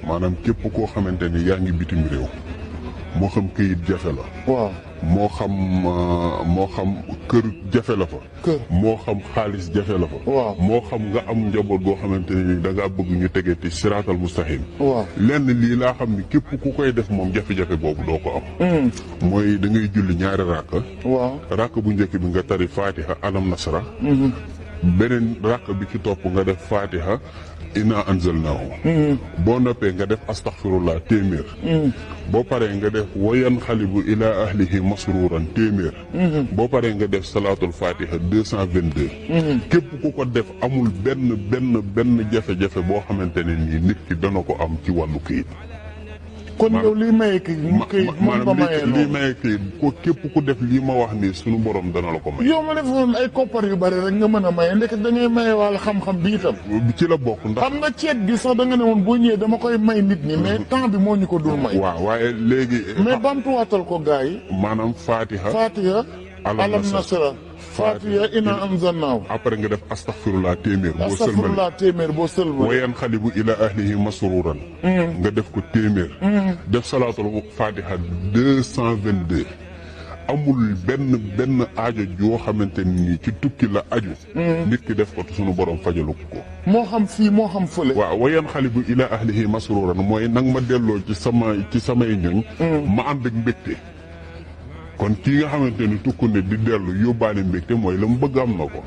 maanaam képp koo xamante ni yaa ngi bitim réew moo xam këyit jafe la. waaw moo xam kër jafe la fa. moo xam xaalis jafe la fa. waaw moo xam nga am njaboot goo xamante ne ni da ngaa bëgg ñu tegee ci siraatal mustaqim. waaw lenn lii laa xam ni képp ku koy def moom jafe-jafe boobu doo ko am. mooy da ngay julli ñaari ràkk. waaw ràkk bu njëkk bi nga tari fatiha alam nasra. beneen ràkk bi ci topp nga def fatiha inna anzalnahu. boo noppee nga def astaghfirullah téeméer. boo paree nga def wayan xalibu ila ahlihi masruran téeméer. boo paree nga def salaatul fatiha 222. képp ku ko def amul benn jafe-jafe boo xamante ne nii nit ki dana ko am ci wàllu këyit. kon yow lii maye këyit maanaam lii maye këyit ko képp ku def lii ma wax nii sunu borom dana la ko may. yow ma defoon ay koppar yu bari rek nga mën a maye ndeket da ngay maye wàll xam-xam bi itam. ci la bokk ndax xam nga ceet gi sax da nga ne woon boo ñëwee dama koy may nit ñi mais temps bi moo ñu ko dul may. waaw waaye léegi. mais bamtuwaatal ko gars yi. maanaam Fatiha. alam nasra. Fatiha inna anzalnahu. après nga def astaghfirullah téeméer. boo sëlmale wayan xalibu ila ahlihi masruran. nga def ko téeméer. def salaatul Fatiha 222. amul benn aajo joo xamante ni ci tukki la aju. nit ki def ko te sunu borom fajalu ko. moo xam fii moo xam fële. waaw wayan xalibu ila ahlihi masruran mooy nag ma delloo ci samay ñoñ. ma ànd ak mbégte. kon kii nga xamante ni tukku ne di dellu yóbbaale mbégte mooy la mu bëgg am na ko.